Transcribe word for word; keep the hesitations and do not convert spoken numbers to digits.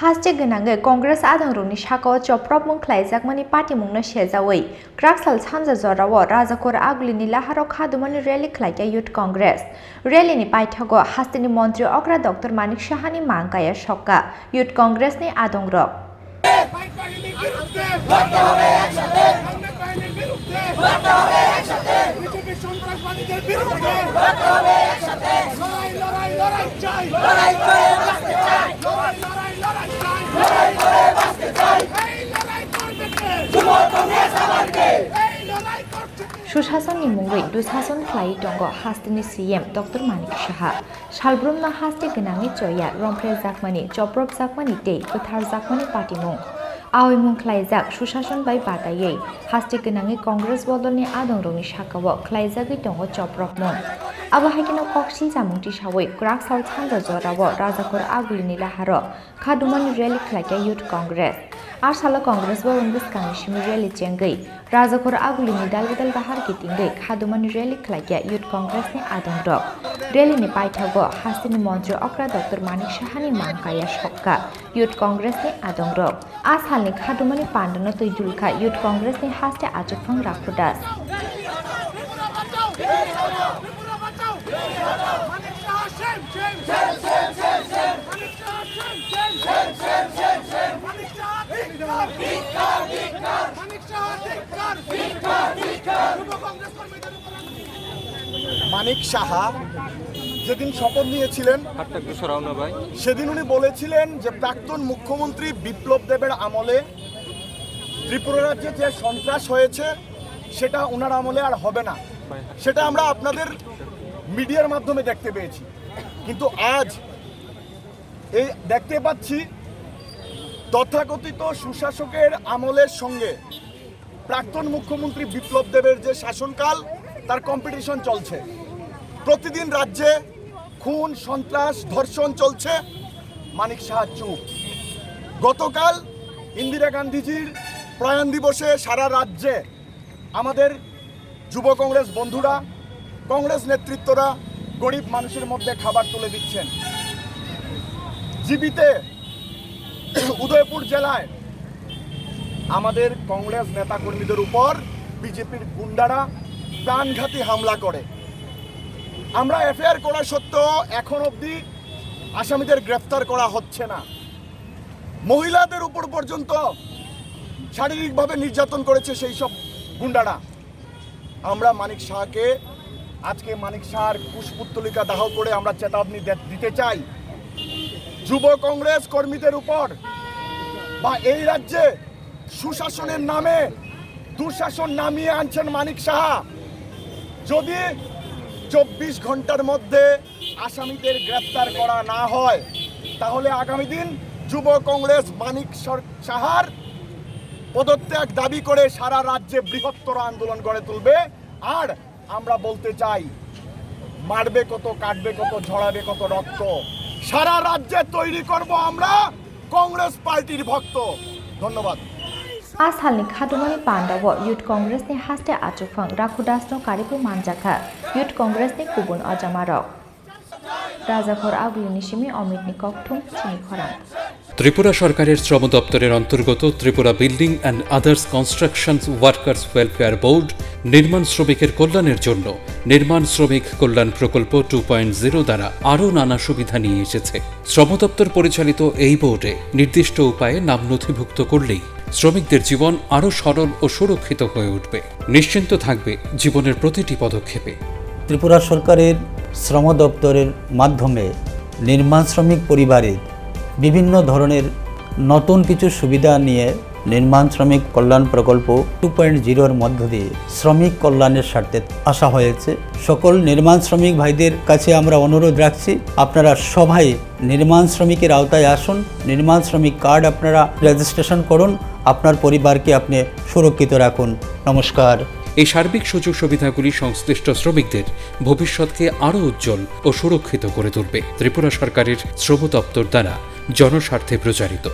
Haste gwnangwi Congress adongrokni sakao chopropmung khlaijakmani patimungno sejawi, kwraksal sanja jorao Rajakhor Agulini laharo khadumani rally khlaikha Youth Congress. Rally ni paithago hasteni montri okra Doctor Manik Sahani mang kaya sokka Youth Congress ni adongrok. Susasonni mungwi dushason khlaiwi tongo hasteni C M Doctor Manik Saha. Salbrumno haste gwnangwi choya romphrejakmani, chopropjakmani tei kwtharjakmani patimung. Aoimung khlaijak Sushason bai bataiwi haste gwnangwi Congress bodolni adongrokni sakao khlaijagwi tongo chopropmung. Abo hai kheno kok sinchimung tisawi kwraksal sanja jorao Rajakhor Agulini laharo khadumani rally khlaikha Youth Congress. A salo Congress Bhavan bwskangni simi rally chengwi Rajakhor Agulini dal bedal dahar kitingwi khadumani rally khlaikha Youth Congress ni adongrok. Rally ni paithago hasteni montri okra Doctor Manik Sahani mang kaya sokka Youth Congress ni adongrok. A salni khadumani pandano twi dulkha Youth Congress ni haste achukphang Rakhu Das. Manik সাহা যেদিন শপথ নিয়েছিলেন, হাতটা একটু সরাও না ভাই। সেদিন উনি বলেছিলেন যে প্রাক্তন মুখ্যমন্ত্রী বিপ্লব দেবের আমলে ত্রিপুরা রাজ্যে যে সন্ত্রাস হয়েছে, সেটা ওনার আমলে আর হবে না। সেটা আমরা আপনাদের মিডিয়ার মাধ্যমে দেখতে পেয়েছি। কিন্তু আজ এই দেখতে পাচ্ছি তথাকথিত সুশাসকের আমলের সঙ্গে প্রাক্তন মুখ্যমন্ত্রী বিপ্লব দেবের যে শাসনকাল, তার কম্পিটিশন চলছে। প্রতিদিন রাজ্যে খুন, সন্ত্রাস, ধর্ষণ চলছে, মানিক সাহা চুপ। গতকাল ইন্দিরা গান্ধীজির প্রয়াণ দিবসে সারা রাজ্যে আমাদের যুব কংগ্রেস বন্ধুরা, কংগ্রেস নেতৃত্বরা গরিব মানুষের মধ্যে খাবার তুলে দিচ্ছেন। জিবিতে উদয়পুর জেলায় আমাদের কংগ্রেস নেতাকর্মীদের উপর বিজেপির গুন্ডারা প্রাণঘাতী হামলা করে। আমরা এফআইআর করা সত্ত্বেও এখন অবধি আসামিদের গ্রেফতার করা হচ্ছে না। মহিলাদের উপর পর্যন্ত শারীরিকভাবে নির্যাতন করেছে সেই সব গুন্ডারা। আমরা মানিক শাহকে, আজকে মানিক শাহর কুশপুত্তলিকা দাহ করে আমরা চেতাবনী দে-, দিতে চাই। যুব কংগ্রেস কর্মীদের উপর বা এই রাজ্যে সুশাসনের নামে দুঃশাসন নামিয়ে আনছেন মানিক সাহা। যদি চব্বিশ ঘন্টার মধ্যে আসামিদের গ্রেপ্তার করা না হয়, তাহলে আগামী দিন যুব কংগ্রেস মানিক সর-, সাহার পদত্যাগ দাবি করে সারা রাজ্যে বৃহত্তর আন্দোলন গড়ে তুলবে। আর আমরা বলতে চাই, মারবে কত, কাটবে কত, ঝরাবে কত রক্ত, সারা রাজ্যে তৈরি করব আমরা কংগ্রেস পার্টির ভক্ত। ধন্যবাদ। A salni khadumani pandao Youth Congress ni haste achukphang Rakhu Das no karwi manjakha Youth Congress ni kubun ojamarok. Rajakhor Agulini simi Omitni kokthum chini khorang. Tripura সরকারের শ্রম দপ্তরের অন্তর্গত Tripura building and others constructions workers welfare board নির্মাণ শ্রমিকের কল্যাণের জন্য নির্মাণ শ্রমিক কল্যাণ প্রকল্প টু পয়েন্ট জিরো দ্বারা আরও নানা সুবিধা নিয়ে এসেছে। শ্রম দপ্তর পরিচালিত এই বোর্ডে নির্দিষ্ট উপায়ে নাম নথিভুক্ত করলেই শ্রমিকদের জীবন আরও সরল ও সুরক্ষিত হয়ে উঠবে। নিশ্চিন্ত থাকবে জীবনের প্রতিটি পদক্ষেপে। ত্রিপুরা সরকারের শ্রম দপ্তরের মাধ্যমে নির্মাণ শ্রমিক পরিবারের বিভিন্ন ধরনের নতুন কিছু সুবিধা নিয়ে নির্মাণ শ্রমিক কল্যাণ প্রকল্প টু পয়েন্ট জিরোর মধ্য দিয়ে শ্রমিক কল্যাণের স্বার্থে আসা হয়েছে। সকল নির্মাণ শ্রমিক ভাইদের কাছে আমরা অনুরোধ রাখছি, আপনারা সবাই নির্মাণ শ্রমিকের আওতায় আসুন, নির্মাণ শ্রমিক কার্ড আপনারা রেজিস্ট্রেশন করুন, আপনার পরিবারকে আপনি সুরক্ষিত রাখুন। নমস্কার। এই সার্বিক সুযোগ সুবিধাগুলি সংশ্লিষ্ট শ্রমিকদের ভবিষ্যৎকে আরও উজ্জ্বল ও সুরক্ষিত করে তুলবে। ত্রিপুরা সরকারের শ্রম দপ্তর দ্বারা জনস্বার্থে প্রচারিত।